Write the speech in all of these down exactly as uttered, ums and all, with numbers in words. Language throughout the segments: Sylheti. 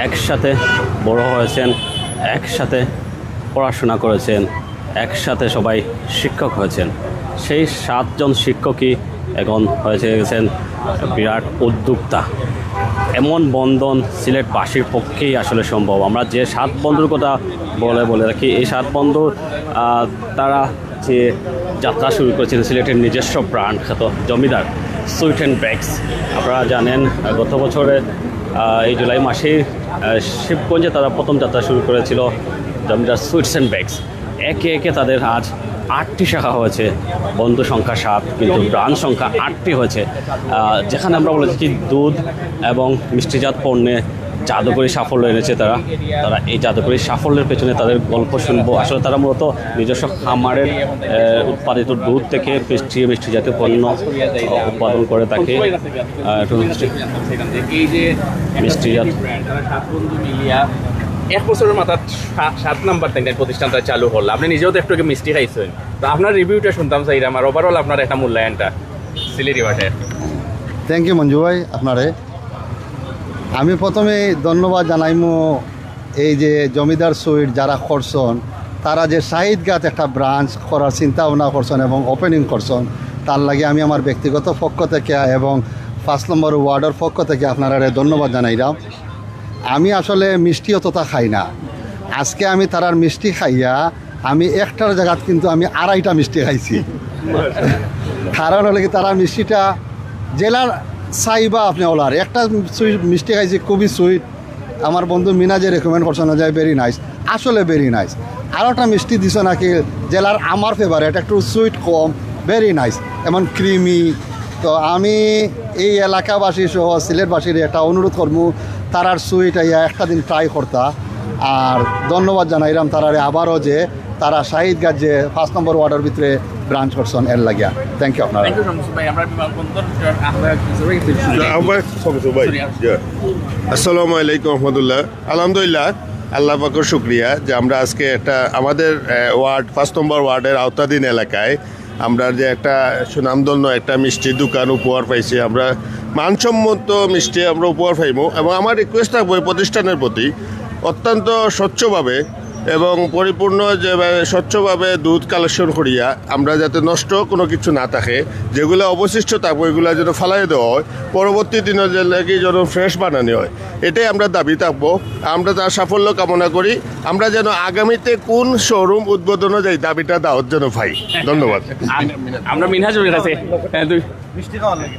একসাথে বড় হয়েছেন, একসাথে পড়াশোনা করেছেন, একসাথে সবাই শিক্ষক হয়েছেন। সেই সাতজন শিক্ষকই এখন হয়েছে গেছেন বিরাট উদ্যোক্তা। এমন বন্ধন সিলেটবাসীর পক্ষেই আসলে সম্ভব। আমরা যে সাত বন্ধুর কথা বলে বলে রাখি, এই সাত বন্ধু, আহ, তারা যে যাত্রা শুরু করেছিলেন সিলেটের নিজস্ব ব্র্যান্ড খ্যাত জমিদার সুইট অ্যান্ড বেকস। আপনারা জানেন, আহ, গত বছরে, আহ, এই জুলাই মাসেই, আহ, শিবগঞ্জে তারা প্রথম যাত্রা শুরু করেছিল জমিদার সুইটস অ্যান্ড বেকস। একে একে তাদের আজ আটটি শাখা হয়েছে, বন্ধু সংখ্যা সাত, কিন্তু ব্রাঞ্চ সংখ্যা আটটি হয়েছে। আহ, যেখানে আমরা বলেছি কি দুধ এবং মিষ্টিজাত পণ্যে জাদুকরি সাফল্য এনেছে তারা। তারা এই জাদুকরি সাফল্যের পেছনে তাদের গল্প শুনবো। আসলে তারা মূলত নিজস্ব খামারের, আহ, উৎপাদিত দুধ থেকে মিষ্টি, মিষ্টি জাতীয় পণ্য, আহ, উৎপাদন করে থাকে। আহ, একটু মিষ্টি জাত। এক বছরের মাথাত সা-, সাত নাম্বার তাইন প্রতিষ্ঠানটা চালু করলা। আপনি নিজেও তো একটু আগে মিষ্টি খাইছেন, তো আপনার রিভিউটা শুনতাম চাইরাম, আর ওভারঅল আপনার একটা মূল্যায়নটা সিলেটি ভাষায়। থ্যাংক ইউ মঞ্জু ভাই। আপনারে আমি প্রথমেই ধন্যবাদ জানাইমু এই যে জমিদার সুইট যারা করছন, তারা যে শাহিদগাঁওত একটা ব্রাঞ্চ করার চিন্তা ভাবনা করছন এবং ওপেনিং করছন, তার লাগি আমি আমার ব্যক্তিগত পক্ষ থেকে এবং পাঁচ নম্বর ওয়ার্ডর পক্ষ থেকে আপনারারে ধন্যবাদ জানাইলাম। আমি আসলে মিষ্টি অতটা খাই না, আজকে আমি তারার মিষ্টি খাইয়া আমি একটার জাগাত কিন্তু আমি আড়াইটা মিষ্টি খাইছি। কারণ হলো কি, তারা মিষ্টিটা যেলার চাইবা আপনি ওলার একটা সুইট মিষ্টি খাইছি, খুবই সুইট। আমার বন্ধু মিনা যে রেকমেন্ড করছে না যায়, ভেরি নাইস, আসলে ভেরি নাইস। আরও একটা মিষ্টি দিছ নাকি, যেলার আমার ফেভারিট, একটু সুইট কম, ভেরি নাইস, এমন ক্রিমি। তো আমি এই এলাকাবাসী সহ সিলেটবাসীর একটা অনুরোধ করমু, তারার সুইট আইয়া একটা দিন ট্রাই করতা। আর ধন্যবাদ জানাইলাম তারারে আবারও যে তারা শাহিদগাঁওর যে পাঁচ নম্বর ওয়ার্ডর ভিতরে ব্রাঞ্চ করছন এর লাগিয়া। থ্যাংক ইউ আপনারা। থ্যাংক ইউ সো মাচ ভাই। আমরা বিমানবন্দর আহ্বায়ক হিসেবে কিছু শুনি। আহ্বায়ক সদস্য ভাই। সরি, জি। আসসালামু আলাইকুম রহমতুল্লাহ। আলহামদুলিল্লাহ, আল্লাহ পাকের শুক্রিয়া যে আমরা আজকে একটা আমাদের, আহ, ওয়ার্ড, পাঁচ নম্বর ওয়ার্ডের আওতাধীন এলাকায় আমরা যে একটা সুনামধন্য একটা মিষ্টির দোকান উপহার পাইছি। আমরা মানসম্মত মিষ্টি আমরা উপহার পাইমু এবং আমার রিকোয়েস্ট থাকবো এই প্রতিষ্ঠানের প্রতি অত্যন্ত স্বচ্ছভাবে এবং পরিপূর্ণ যেভাবে স্বচ্ছভাবে দুধ কালেকশন করিয়া আমরা যাতে নষ্ট কোনো কিছু না থাকে, যেগুলো অবশিষ্ট থাকবো এগুলো যেন ফালাই দেওয়া হয়, পরবর্তী দিনে যে নাকি যেন ফ্রেশ বানানি হয়, এটাই আমরা দাবি থাকবো। আমরা তার সাফল্য কামনা করি। আমরা যেন আগামীতে কোন শোরুম উদ্বোধনও যাই, দাবিটা দাওয়াত যেন পাই। ধন্যবাদ। আম-, আমরা মিনহাজ ভাইর কাছে, হ্যাঁ, দুই মিষ্টি খাওয়ার লাগে।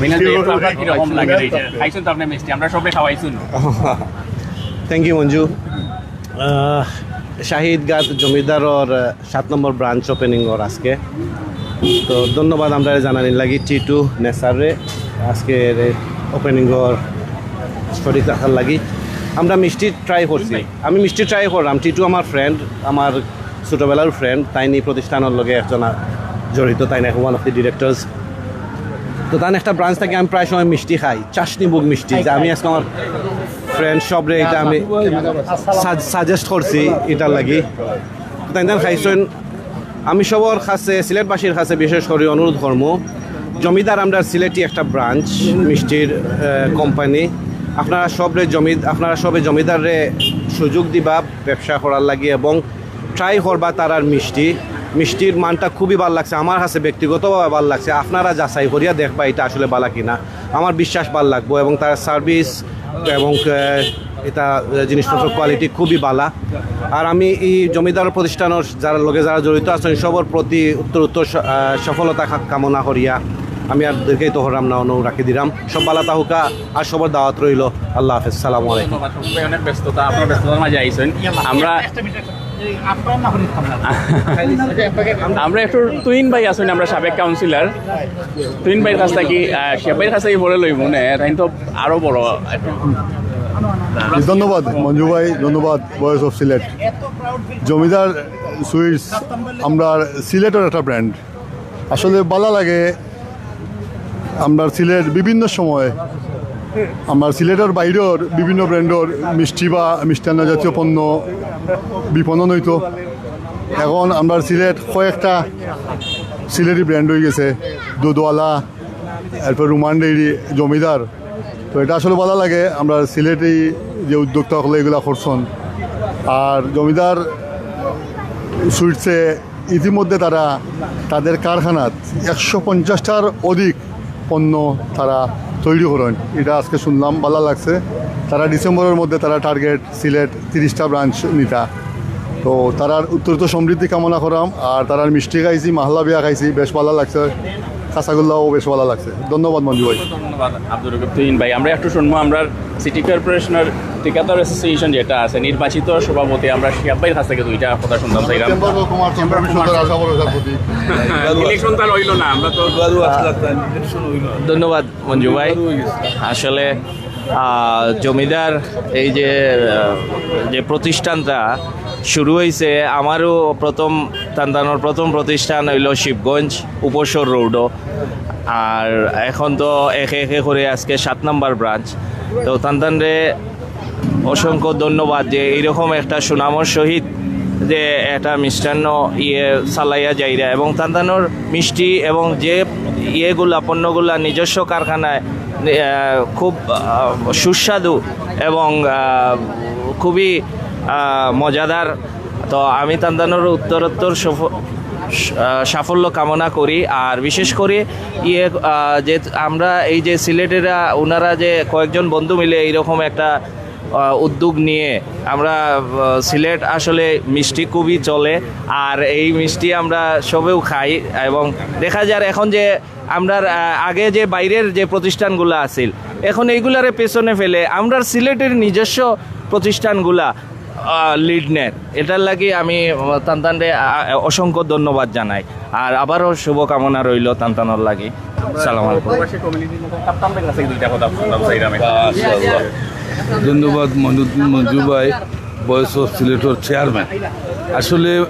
মিনহাজ ভাই, একটু আপনার কিরকম লাগে এই যে খাইছেন তো আপনি মিষ্টি, আমরা সবাই খাওয়াইছেন। Thank you Manju. আহ, শাহিদগাঁওত জমিদারর, আহ, সাত নম্বর ব্রাঞ্চ ওপেনিং অর আজকে। তো ধন্যবাদ আমরারে জানানির লাগি টি টু নেসাররে আজকে ওপেনিং অর শরিক রাখার লাগি। আমরা মিষ্টি ট্রাই করছি, আমি মিষ্টি ট্রাই করলাম। টি টু আমার ফ্রেন্ড, আমার ছোটবেলার ফ্রেন্ড, তাইন এই প্রতিষ্ঠানর লগে একজন আ-, জড়িত, তাইন এখন ওয়ান অফ দি ডিরেক্টরস। তো তান একটা ব্রাঞ্চ থাকি আমি প্রায় সময় মিষ্টি খাই, চাশনি মুগ মিষ্টি, যা আমি আজকে আমার ফ্রেন্ড সবরে এটা আমি সাজ-, সাজেস্ট করছি এটার লাগি। তো তাইন তান খাইছইন। আমি সবর কাছে, সিলেটবাসীর কাছে বিশেষ করি অনুরোধ করমু, জমিদার আমরার সিলেটি একটা ব্রাঞ্চ মিষ্টির, আহ, কোম্পানি। আপনারা সবরে জমি-, আপনারা সবে জমিদাররে সুযোগ দিবা ব্যবসা করার লাগি এবং ট্রাই করবা তারার মিষ্টি। মিষ্টির মানটা খুবই ভালা লাগছে, আমার কাছে ব্যক্তিগতভাবে ভালা লাগছে। আপনারা যাচাই করিয়া দেখবা এটা আসলে ভালা কিনা, আমার বিশ্বাস ভালা লাগবো। এবং তার সার্ভিস এবং, আহ, এটা, আহ, জিনিসপত্র কোয়ালিটি খুবই ভালা। আর আমি এই জমিদার প্রতিষ্ঠানর যারা লগে যারা জড়িত আছেন সবর প্রতি উত্তর উত্তর স-, আহ, সফলতা কা-, কামনা করিয়া আমি আর দীর্ঘায়িত হরাম না, অনু রাখি দিলাম। সব ভালা থাকুকা আর সবর দাওয়াত রইল। আল্লাহ হাফেজ, সালামু আলাইকুম। ধন্যবাদ, সবুজ ভাই, অনেক ব্যস্ততা, আপনার ব্যস্ততার মাঝে আইছেন। আমরা, আমরা একটু তুহিন ভাই আছেন, আমরা সাবেক কাউন্সিলর, তুহিন ভাইর কাছ থাকি, আহ, শেখ ভাইর কাছ থাকি পরে লইব নে, তাই তো আরো বড়। ধন্যবাদ মঞ্জু ভাই, ধন্যবাদ ভয়েস অফ সিলেট। জমিদার সুইটস আমরা সিলেটর একটা ব্র্যান্ড, আসলে ভালা লাগে। আমরা সিলেট বিভিন্ন সময়, আমরা সিলেটর বাইরের বিভিন্ন ব্র্যান্ডর মিষ্টি বা মিষ্টান্ন জাতীয় পণ্য বিপণন হইতো। এখন আমরা সিলেট কয়েকটা সিলেটি ব্র্যান্ড হয়ে গেছে, দুধওয়ালা, এরপর রুমান ডেইরি, জমিদার। তো এটা আসলে ভালা লাগে, আমরা সিলেটি যে উদ্যোক্তা অকলে এগুলা করছইন। আর জমিদার সুইটসে ইতিমধ্যে তারা তাদের কারখানাত একশো পঞ্চাশটার অধিক পণ্য তারা তৈরি করইন। এটা আজকে শুনলাম, ভালা লাগছে। তারা ডিসেম্বরের মধ্যে তারা টার্গেট সিলেট তিরিশটা ব্রাঞ্চ নিতা। তো তারার উত্তরোত্তর সমৃদ্ধি কামনা করাম। আর তারার মিষ্টি খাইছি, মাহলা বিয়া খাইছি, বেশ ভালা লাগছে। কাঁচাগোল্লাও বেশ ভালা লাগছে। ধন্যবাদ মঞ্জু ভাই। ধন্যবাদ আব্দুর রকিব তুহিন ভাই। আমরা একটু শুনবো, আমরা সিটি কর্পোরেশনের ঠিকাদার অ্যাসোসিয়েশন যেটা আছে, নির্বাচিত সভাপতি, আমরা শিহাব ভাইর কাছ থেকে দুইটা কথা শুনতাম চাইলাম। চেম্বার ও কমার্স ভবিষ্যতের আশা ভরসার প্রতীক। ইলেকশন তো আর হইলো না, আমরা তো বারো আসলাম, ইলেকশন হইল। ধন্যবাদ মঞ্জু ভাই। বারো হয়ে গেছে। আসলে আহ, জমিদার এই যে আহ, যে প্রতিষ্ঠানটা শুরু হয়েছে, আমারও প্রথম, তান্তানোর প্রথম প্রতিষ্ঠান হইল শিবগঞ্জ উপসর রোডও। আর এখন তো একে একে করে আজকে সাত নাম্বার ব্রাঞ্চ। তো তান্তানরে অসংখ্য ধন্যবাদ যে এইরকম একটা সুনামর সহিত যে একটা মিষ্টান্ন ইয়ে চালাইয়া যাইরা, এবং তান্তানোর মিষ্টি এবং যে ইয়েগুলা, পণ্যগুলা নিজস্ব কারখানায় আহ, খুব আহ, সুস্বাদু এবং আহ, খুবই আহ, মজাদার। তো আমি তান্তানোর উত্তরোত্তর সফ- আহ, সাফল্য কামনা করি। আর বিশেষ করে ইয়ে আহ, যে আমরা এই যে সিলেটেরা ওনারা যে কয়েকজন বন্ধু মিলে এইরকম একটা আহ, উদ্যোগ নিয়ে আমরা আহ, সিলেট আসলে মিষ্টি খুবই চলে। আর এই মিষ্টি আমরা সবেও খাই এবং দেখা যার এখন যে আমরা আহ, আগে যে বাইরের যে প্রতিষ্ঠানগুলা আছিল, এখন এইগুলারে পেছনে ফেলে আমরা সিলেটের নিজস্ব প্রতিষ্ঠানগুলা লিড নেয়। এটার লাগি আমি আহ, তান্তানরে আহ, অসংখ্য ধন্যবাদ জানাই। আর আবারও শুভকামনা রইল তান্তানোর লাগি। সালাম আলাইকুম। প্রবাসী কমিউনিটির মতো কাপ্তানদের কাছে দুইটা কথা শুনতাম চাইলাম। মাশাআল্লাহ। ধন্যবাদ মঞ্জু- মঞ্জু ভাই, ভয়েস অফ সিলেটর চেয়ারম্যান। আসলে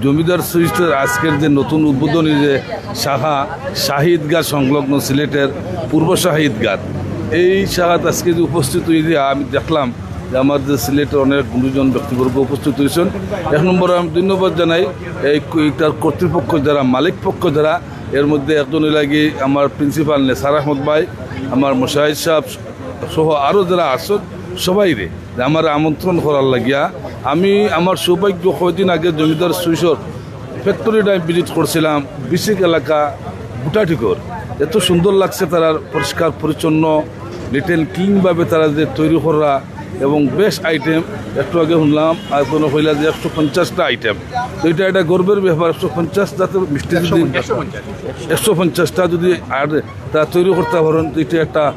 জমিদার সুইটসের আজকের যে নতুন উদ্বোধনী যে শাখা, শাহী ঈদগাহ সংলগ্ন সিলেটের পূর্ব শাহী ঈদগাহ, এই শাখাত আজকে যে উপস্থিত হয়ে যে আমি দেখলাম যে আমার যে সিলেটের অনেক গুণীজন ব্যক্তিবর্গ উপস্থিত হয়েছেন। এক নম্বরে আমি ধন্যবাদ জানাই এই ক- এইটার কর্তৃপক্ষ যারা, মালিক পক্ষ যারা, এর মধ্যে একজন হইলা কি আমার প্রিন্সিপাল নেসার আহমদ ভাই, আমার মুশাহিদ সাহেব সহ আরও যারা আছেন সবাইরে যে আমার আমন্ত্রণ করার লাগিয়া। আমি আমার সৌভাগ্য, কয়দিন আগে জমিদার সুইটসর ফ্যাক্টরিটা আমি ভিজিট করছিলাম, বিসিক এলাকা, ভুটাটিকর। এত সুন্দর লাগছে তারার পরিষ্কার পরিচ্ছন্ন, নিট অ্যান্ড ক্লিনভাবে তারা যে তৈরি করা এবং বেশ আইটেম। একটু আগে শুনলাম আর কোনো কইলা যে একশো পঞ্চাশটা আইটেম। তো এটা একটা গর্বের ব্যাপার, একশো পঞ্চাশ জাতের মিষ্টি যদি একশো পঞ্চাশটা যদি আর তারা তৈরি করতে পারেন, তো এটা একটা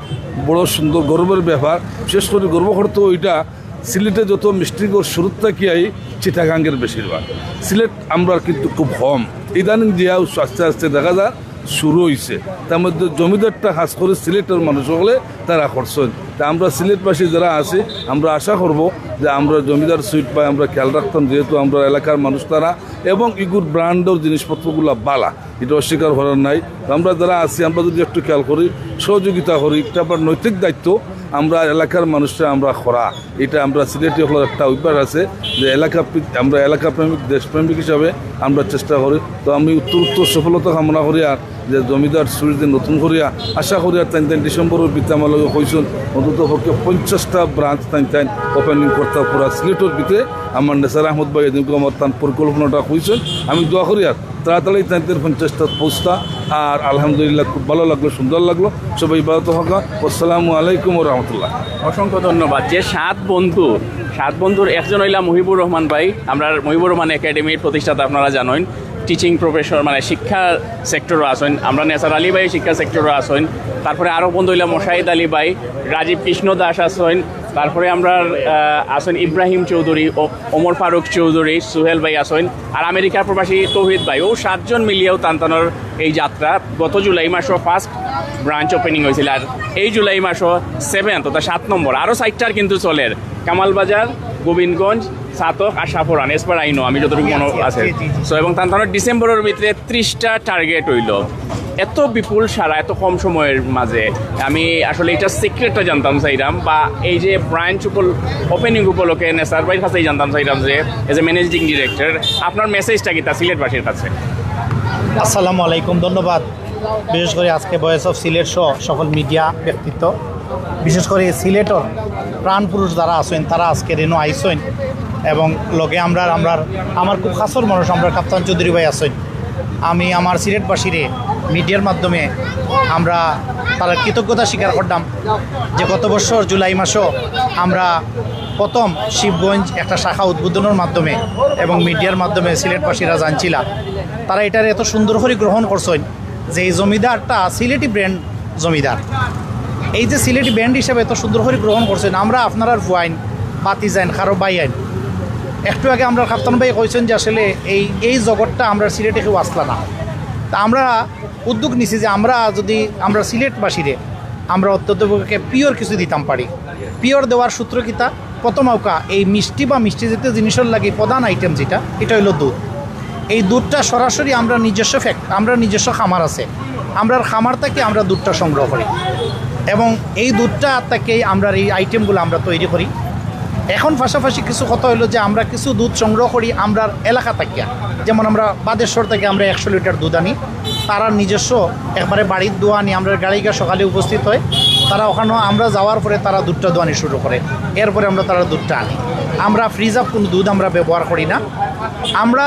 বড় সুন্দর গর্বের ব্যাপার। বিশেষ করে গর্ব করতে ওইটা সিলেটে যত মিষ্টির শুরুর থাকি আই চিটাগাঙ্গের বেশিরভাগ, সিলেট আমরা কিন্তু খুব কম। ইদানিং দিয়া আস্তে আস্তে দেখা যায় শুরু হইছে। তার মধ্যে জমিদারটা খাস করে সিলেটের মানুষ হলে তারা করছেন। তা আমরা সিলেটবাসী যারা আছি, আমরা আশা করব যে আমরা জমিদার সুইটস পাই, আমরা খেয়াল রাখতাম, যেহেতু আমরা এলাকার মানুষ তারা, এবং ইগুর ব্র্যান্ডের জিনিসপত্রগুলা বালা, এটা অস্বীকার করার নাই। তো আমরা যারা আছি, আমরা যদি একটু খেয়াল করি, সহযোগিতা করি, এটা আপনার নৈতিক দায়িত্ব। আমরা এলাকার মানুষরা আমরা খরা, এটা আমরা সিলেটি হকলর একটা অভ্যাস আছে যে এলাকা প্রি- আমরা এলাকাপ্রেমিক, দেশপ্রেমিক হিসাবে আমরা চেষ্টা করি। তো আমি উত্তর উত্তর সফলতা কামনা করি। আর যে জমিদার সুইটস যে নতুন করিয়া, আশা করি আর তাইন তাইন ডিসেম্বরের ভিতরে আমার লগে কইছেন অন্তত পক্ষে পঞ্চাশটা ব্রাঞ্চ তাইন তাইন ওপেনিং করতা পুরা সিলেটের ভিতরে। আমার নেসার আহমদ ভাই এদিনকে আমার তার পরিকল্পনাটা কইছেন, আমি দোয়া করি আর তাড়াতাড়ি তাদের পঞ্চাশটা পৌঁছতা। আর আলহামদুলিল্লাহ, খুব ভালো লাগলো, সুন্দর লাগলো। সবাই ভালো থাকা। আসসালামু আলাইকুম ওয়া রাহমাতুল্লাহ। অসংখ্য ধন্যবাদ। যে সাত বন্ধু, সাত বন্ধুর একজন হইলা মুহিবুর রহমান ভাই, আমরা মুহিবুর রহমান একাডেমির প্রতিষ্ঠাতা, আপনারা জানেন, টিচিং প্রফেশন, মানে শিক্ষা সেক্টরও আছেন, আমরা নেসার আলী ভাই শিক্ষা সেক্টরও আছেন, তারপরে আরও বন্ধু হইলা মোশাহিদ আলী ভাই, রাজীব কৃষ্ণ দাস আছেন, তারপরে আমরা আহ, আছেন ইব্রাহিম চৌধুরী, ও- ওমর ফারুক চৌধুরী, সুহেল ভাই আছেন, আর আমেরিকার প্রবাসী তৌহিদ ভাই। ও সাতজন মিলিয়েও তান্তানোর এই যাত্রা। গত জুলাই মাসও ফার্স্ট ব্রাঞ্চ ওপেনিং হয়েছিল, আর এই জুলাই মাসও সেভেন্থ, অর্থাৎ সাত নম্বর। আরও সাইটটার কিন্তু চলের, কামালবাজার, গোবিন্দগঞ্জ, ছাতক আর সাফরান, এস পার আইনো, আমি যতটুকু মনে আছে। সো এবং তান্তানোর ডিসেম্বরের ভিতরে ত্রিশটা টার্গেট হইল। এত বিপুল সারা এত কম সময়ের মাঝে, আমি আসলে এটা সিক্রেটটা জানতাম চাইলাম, বা এই যে ব্রাঞ্চ উপল ওপেনিং উপলক্ষে নেসার ভাইর কাছেই জানতাম চাইলাম যে এজ এ ম্যানেজিং ডিরেক্টর আপনার মেসেজটা কিতা সিলেটবাসীর কাছে? আসসালামু আলাইকুম, ধন্যবাদ। বিশেষ করে আজকে ভয়েস অফ সিলেট সহ সকল মিডিয়া ব্যক্তিত্ব বিশেষ করি সিলেটর প্রাণ পুরুষ যারা আছইন, তারা আজকে রেনো আইছইন এবং লগে আমরার, আমরার, আমার খুব খাসর মানুষ, আমরার কাপ্তান চৌধুরী ভাই আছইন। আমি আমার সিলেটবাসীরে মিডিয়ার মাধ্যমে আমরা তারার কৃতজ্ঞতা স্বীকার করলাম যে গত বছর জুলাই মাসও আমরা প্রথম শিবগঞ্জ একটা শাখা উদ্বোধনের মাধ্যমে এবং মিডিয়ার মাধ্যমে সিলেটবাসীরা জানছিলা, তারা এটার এত সুন্দর করে গ্রহণ করছইন যে এই জমিদারটা সিলেটি ব্র্যান্ড জমিদার। এই যে সিলেটি ব্র্যান্ড হিসাবে এত সুন্দর করে গ্রহণ করছেন, আমরা আপনারার ফুয়াইন, বাতি যাইন, কারো ভাই আইন। একটু আগে আমরা কাপ্তান ভাই কইছেন যে আসলে এই, এই জগৎটা আমরা সিলেটে কেউ আসলা না। তা আমরা উদ্যোগ নিছি যে আমরা যদি আমরা সিলেটবাসীরে আমরা অন্ততপক্ষে পিওর কিছু দিতাম পারি। পিওর দেওয়ার সূত্র কিতা? প্রথম আউকা এই মিষ্টি বা মিষ্টি জাতীয় জিনিসের লাগি প্রধান আইটেম যেটা, এটা হইলো দুধ। এই দুধটা সরাসরি আমরা নিজস্ব ফ্যাক্ট, আমরা নিজস্ব খামার আছে, আমরার খামার থেকে আমরা দুধটা সংগ্রহ করি এবং এই দুধটা থেকে আমরা এই আইটেমগুলো আমরা তৈরি করি। এখন পাশাপাশি কিছু কথা হইলো যে আমরা কিছু দুধ সংগ্রহ করি আমরার এলাকা থেকে, যেমন আমরা বাদেশ্বর থেকে আমরা একশো লিটার দুধ আনি, তারা নিজস্ব একবারে বাড়ির দোয়ানি, আমরা গাড়িঘাট সকালে উপস্থিত হয়, তারা ওখানে আমরা যাওয়ার পরে তারা দুধটা দোয়ানি শুরু করে, এরপরে আমরা তারা দুধটা আনি। আমরা ফ্রিজ আপ কোনো দুধ আমরা ব্যবহার করি না। আমরা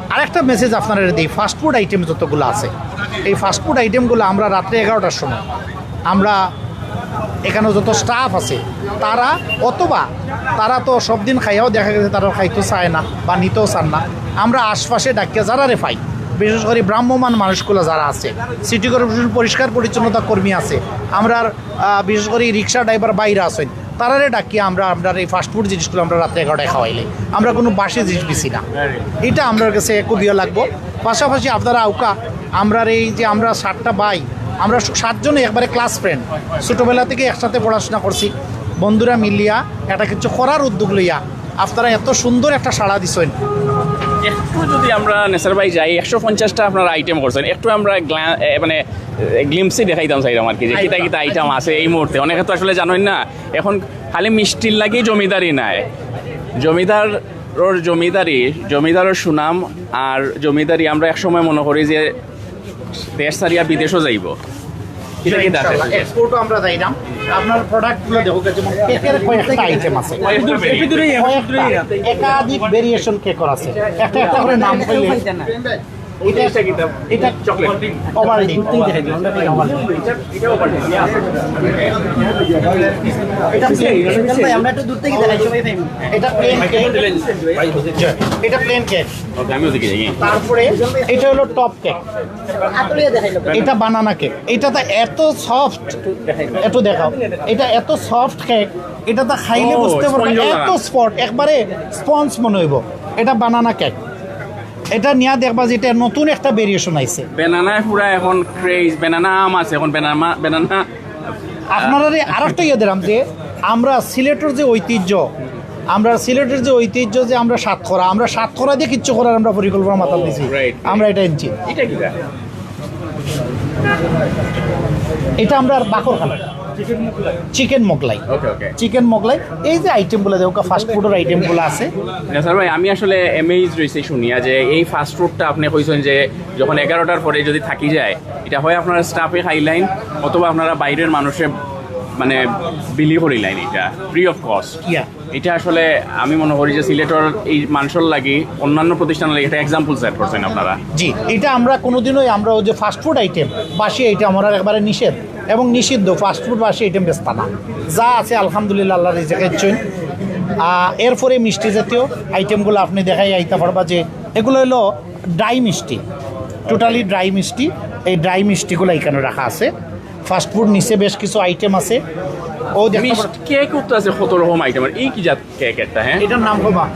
আরেকটা মেসেজ আপনারা দিই, ফাস্টফুড আইটেম যতগুলো আছে, এই ফাস্টফুড আইটেমগুলো আমরা রাত্রে এগারোটার সময় আমরা এখানে যত স্টাফ আছে তারা, অথবা তারা তো সব দিন খাইয়াও দেখা গেছে তারা খাইতে চায় না বা নিতেও চান না, আমরা আশপাশে ডাকিয়া যারারে পাই, বিশেষ করে ভ্রাম্যমান মানুষগুলো যারা আছে, সিটি কর্পোরেশন পরিষ্কার পরিচ্ছন্নতা কর্মী আছে, আমরা বিশেষ করে রিক্সা ড্রাইভার বাইরে আছেন, তারারে ডাকিয়া আমরা আমরা এই ফাস্টফুড জিনিসগুলো আমরা রাত্রে এগারোটায় খাওয়াইলে আমরা কোনো বাসি জিনিস বেশি না। এটা আমরার কাছে খুব ইয়ে লাগবো। পাশাপাশি আপনারা আউকা, আমরার এই যে আমরা সাতটা ভাই, আমরা স- সাতজনে একবারে ক্লাস ফ্রেন্ড, ছোটোবেলা থেকে একসাথে পড়াশোনা করছি। বন্ধুরা মিলিয়া একটা কিছু করার উদ্যোগ লইয়া আপনারা এত সুন্দর একটা সাড়া দিছেন। একটু যদি আমরা নেসার ভাই যাই, একশো পঞ্চাশটা আপনারা আইটেম করছেন, একটু আমরা গ্লা- এ, মানে গ্লিমসি দেখাইতাম চাইলাম আর কি, যে কিতা কিতা আইটেম আছে এই মুহূর্তে। অনেকে তো আসলে জানেন না, এখন খালি মিষ্টির লাগি জমিদারি নাই, জমিদারর জমিদারি, জমিদারর সুনাম আর জমিদারি আমরা একসময় মনে করি যে দেশ ছাড়িয়া বিদেশও যাইব। কিতা কিতা আছে? এক্সপোর্টও আমরা যাইলাম। আপনার প্রোডাক্টগুলো দেখো, যেমন কেকের কয়েকটা আইটেম আছে, কয়েকটা, একাধিক ভেরিয়েশন কেক আছে, একটা একটা করে নাম কইলে এটা, এটা চকলেট। ওভালটিন। এটা প্লেন, এটা প্লেন কেক। এটা প্লেন কেক। ওকে, আমি ওদিকে যাই। তারপরে এটা হলো টপ কেক। এটা বানানা কেক। এটা তো এত সফট, একটু দেখাও। এটা এত সফট কেক, এটা তো খাইলে বুঝতে পারবে এত স্পট, একবারে স্পঞ্জ মনে হইব। এটা বানানা কেক। এটা নিয়ে দেখবা যে এটা নতুন একটা ভেরিয়েশন আইছে। বেনানায় পুরা এখন ক্রেজ, বেনানা আম আছে এখন, বেনানা বেনানা আপনারা আরেকটা ইয়ে দিলাম যে আমরা সিলেটের যে ঐতিহ্য, আমরা সিলেটের যে ঐতিহ্য যে আমরা সাতকরা, আমরা সাতকরা দিয়ে কিচ্ছু করার আমরা পরিকল্পনা মাথাত দিছি। আমরা এটা আনছি। এটা কিতা? এটা আমরা আর বাকরখানা চিকেন মোগলাই। ওকে, ওকে। চিকেন মোগলাই, এই যে আইটেমগুলো দেখো, ফাস্ট ফুডের আইটেমগুলো আছে। নেসার ভাই, আমি আসলে অ্যামেজ রইছি শুনিয়া যে এই ফাস্ট ফুডটা আপনি কইছেন যে যখন এগারোটার পরে যদি থাকি যায়, এটা হয় আপনারা স্টাফে খাইলাইন অথবা আপনারা বাইরের মানুষে মানে বিলি করিলাইন, এটা ফ্রি অফ কস্ট। ইয়া। এটা আসলে আমি মনে করি যে সিলেটর এই মানষর লাগি অন্যান্য প্রতিষ্ঠানের লাগি একটা এক্সাম্পল সেট করছেন আপনারা। জি, এটা আমরা কোনোদিনই, আমরা ওই যে ফাস্ট ফুড আইটেম, বাসি আইটেম আমরা একবারে নিষেধ এবং নিষিদ্ধ, ফাস্ট ফুড বাসি আইটেম বেচতা না। যা আছে আলহামদুলিল্লাহ, আল্লাহ রিজিকে ইচ্ছুন। আহ, এরপরে মিষ্টি জাতীয় আইটেমগুলো আপনি দেখাই আইতে পারবা যে এগুলো হলো ড্রাই মিষ্টি, টোটালি ড্রাই মিষ্টি। এই ড্রাই মিষ্টিগুলো এখানে রাখা আছে। ফাস্ট ফুড নিচে বেশ কিছু আইটেম আছে, ও দেখতে পাচ্ছ। কেক তো আছে কত রকম আইটেম, আর এই কি জাত কেক একটা? হ্যাঁ, এটার নাম হবা,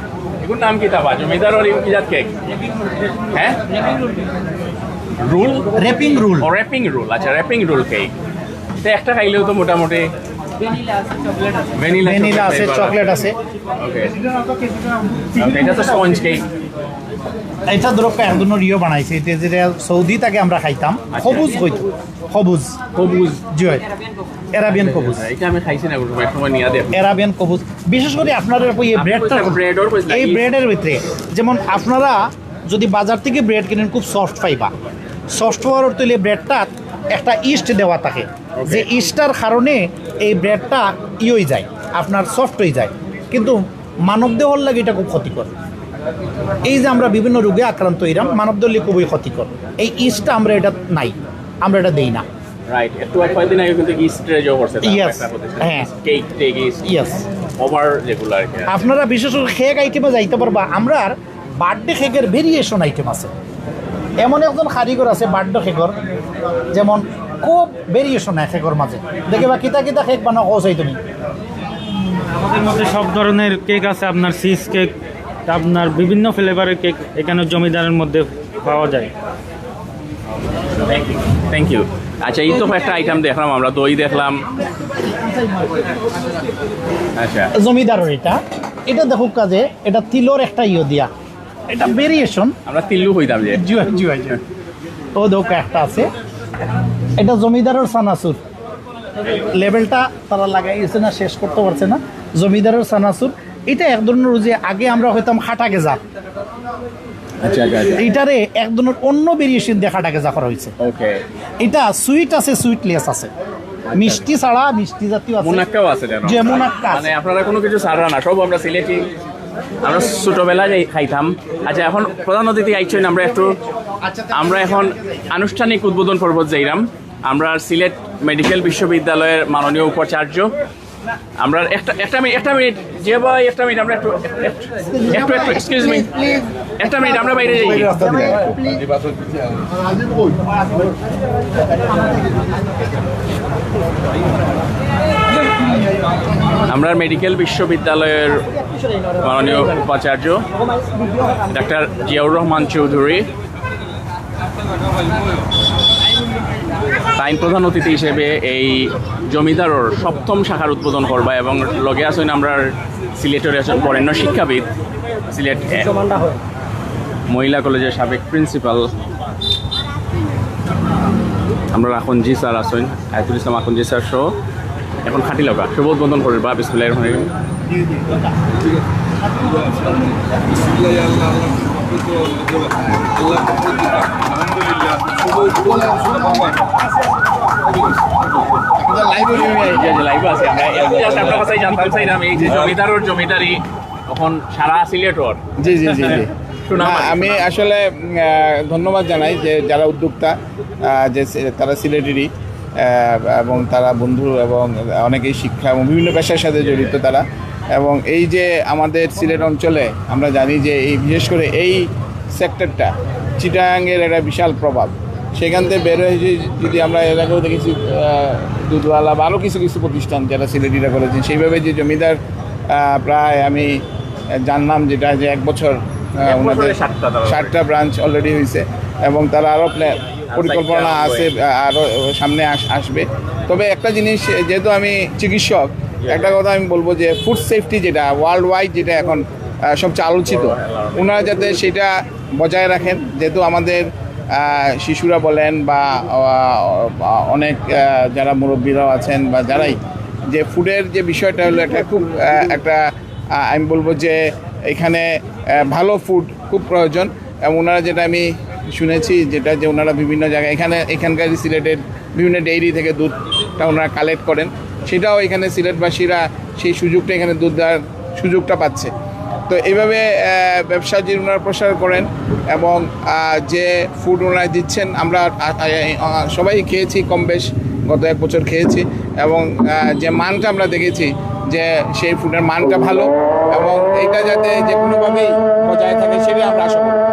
এগুলোর নাম কিতা বা? জমিদার আর এই কি জাত কেক? হ্যাঁ, রুল। Wrapping rule. ও, র্যাপিং রুল। আচ্ছা, র্যাপিং রুল কেক। তো একটা খাইলেও তো মোটামুটি ভ্যানিলা ভ্যানিলা আছে, চকলেট আছে। ওকে। ওকে, এটা তো স্পঞ্জ কেক। এটা ধরো একজনের ইয়ে বানাইছে, এটা যেটা সৌদি থেকে আমরা খাইতাম, আচ্ছা। খবুজ কইতো, খবুজ। খবুজ। জি হয়, অ্যারাবিয়ান খবুজ। এটা আমি খাইছি না, কোনো সময় নিয়ে দেখ। অ্যারাবিয়ান খবুজ। বিশেষ করে আপনারা ওই ব্রেডটা, ব্রেডর কইছিলা, এই yeast। ব্রেডের ভিতরে যেমন আপনারা যদি বাজার থেকে ব্রেড কিনেন, খুব সফট পাইবা। সফট হওয়ার অর্থ হইলে ব্রেডটা একটা ইস্ট দেওয়া থাকে, যে ইস্টটার কারণে এই ব্রেডটা ই হয়ে যায়, আপনার সফট হয়ে যায়, কিন্তু মানব দেহর লাগি এটা খুব ক্ষতিকর। এই যে আমরা বিভিন্ন রোগে আক্রান্ত হইলাম, মানব দেহর লাগি খুবই ক্ষতিকর। এই ইস্টটা আমরা এটা নাই, আমরা এটা দেই না। রাইট। একটু কয়েকদিন আগে কিন্তু ইস্ট রেজও করছে তারা, Yes, একটা প্রতিষ্ঠান। হ্যাঁ। কেক টেক ইস্ট, ইয়েস। ওভার যেগুলো আর কি। আপনারা বিশেষ করে কেক আইটেমে যাইতে পারবা। আমরার বার্থডে কেকের ভেরিয়েশন আইটেম আছে। এমন একজন কারিগর আছে বার্থডে কেকর, যেমন খুব ভেরিয়েশন আছে কেকর মাঝে। দেখে বা কিতা কিতা কেক বানাও, কও চাই তুমি। আমাদের মধ্যে সব ধরনের কেক আছে, আপনার চিজ কেক, আপনার বিভিন্ন ফ্লেভারের কেক এখানে জমিদারের মধ্যে পাওয়া যায়। Thank you. আচ্ছা, এই তো একটা আইটেম দেখলাম আমরা, দই দেখলাম। আচ্ছা। জমিদারর এটা, এটা দেখো কাজে, এটা তিলর একটা ইয়ে দিয়া, এটা ভেরিয়েশন। আমরা তিল্লু কইতাম যে। জি ভাই, জি ভাই, জি ভাই। ও দেখো একটা আছে, এটা জমিদারর চানাচুর। লেবেলটা তারা লাগাই গেছে না, শেষ করতে পারছে না। জমিদারর চানাচুর, এটা এক ধরনের, ওই যে আগে আমরা হইতাম খাটা গেজা, আচ্ছা, আচ্ছা, আচ্ছা। এইটারে এক ধরনের অন্য ভেরিয়েশন দিয়ে খাটা গেজা করা হয়েছে। ওকে। এটা সুইট আছে, সুইটলেস আছে, মিষ্টি ছাড়া, মিষ্টি জাতীয় আছে। মুনাক্কাও আছে যেন। যে মুনাক্কা আছে। মানে আপনারা কোনো কিছু ছাড়া না, সব আমরা সিলেটি, আমরা ছোটবেলায় যাই খাইতাম। আচ্ছা, এখন প্রধান অতিথি আইছেন, আমরা একটু, আমরা এখন আনুষ্ঠানিক উদ্বোধন পর্ব যাইলাম। আমরা সিলেট মেডিকেল বিশ্ববিদ্যালয়ের মাননীয় উপাচার্য, আমরা একটা, একটা মিনিট, একটা মিনিট, যে ভাই, একটা মিনিট, আমরা একটু, একটু, একটু, এক্সকিউজ মি, একটা মিনিট, আমরা বাইরে যাই। আমরা মেডিকেল বিশ্ববিদ্যালয়ের মাননীয় উপাচার্য ডাক্তার জিয়াউর রহমান চৌধুরী, তাইন প্রধান অতিথি হিসেবে এই জমিদারর সপ্তম শাখার উদ্বোধন করবা এবং লগে আছেন আমরা সিলেটের একজন বরেণ্য শিক্ষাবিদ, সিলেট মহিলা কলেজের সাবেক প্রিন্সিপাল আমরা আকন্দ জি স্যার আছেন, আয়াতুল ইসলাম আকন্দ জি স্যার সহ। এখন খাটি লাগা শুভ উদ্বোধন করবা, বিসমিল্লাহির রহমানির রহিম। লাইভে আছে আমরা, এই যে আপনার কথাই জানতাম চাইলাম, এই যে জমিদারর জমিদারি এখন সারা সিলেটর। জি, জি, জি, জি। সুনাম না, আছে, আমি সুনাম। আসলে উম, আহ, ধন্যবাদ জানাই যে যারা উদ্যোক্তা, আহ, যে সি- তারা সিলেটেরই, আহ, এবং তারা বন্ধু এবং অনেকেই শিক্ষা এবং বিভিন্ন পেশার সাথে জড়িত তারা। এবং এই যে আমাদের সিলেট অঞ্চলে আমরা জানি যে এই বিশেষ করে এই সেক্টরটা চিটাগাংয়ের একটা বিশাল প্রভাব। সেখান থেকে বের হয়ে যে যদি আমরা এর আগেও দেখেছি, আহ, দুধওয়ালা বা আরও কিছু কিছু প্রতিষ্ঠান যারা সিলেটিরা করেছেন, সেইভাবে যে জমিদার, আহ, প্রায় আমি জানলাম যেটা যে এক বছর, আহ, এক বছরে ওনাদের সাতটা তারা সাতটা ব্রাঞ্চ অলরেডি হয়েছে এবং তারা আরও প্ল্যান পরিকল্পনা আছে, আহ, আরও সামনে আস- আসবে। তবে একটা জিনিস, যেহেতু আমি চিকিৎসক, একটা কথা আমি বলবো যে ফুড সেফটি যেটা ওয়ার্ল্ড ওয়াইড যেটা এখন, আহ, সবচেয়ে আলোচিত, ওনারা যাতে সেটা বজায় রাখেন, যেহেতু আমাদের, আহ, শিশুরা বলেন বা, আহ, অনেক, আহ, যারা মুরব্বীরাও আছেন বা যারাই, যে ফুডের যে বিষয়টা হলো একটা খুব, আহ, একটা, আহ, আমি বলবো যে এখানে, আহ, ভালো ফুড খুব প্রয়োজন। এবং ওনারা যেটা আমি শুনেছি, যেটা যে ওনারা বিভিন্ন জায়গায় এখানে, এখানকার সিলেটের বিভিন্ন ডেইরি থেকে দুধটা ওনারা কালেক্ট করেন, সেটাও এখানে সিলেটবাসীরা সেই সুযোগটা, এখানে দুধ দেওয়ার সুযোগটা পাচ্ছে। তো এইভাবে, আহ, ব্যবসা যে ওনারা প্রসার করেন এবং, আহ, যে ফুড ওনারা দিচ্ছেন, আমরা, আহ, আহ, সবাই খেয়েছি কম বেশ, গত এক বছর খেয়েছি এবং, আহ, যে মানটা আমরা দেখেছি যে সেই ফুডের মানটা ভালো এবং এটা যাতে যে কোনোভাবেই বজায় থাকে সেটাই আমরা আশা করি।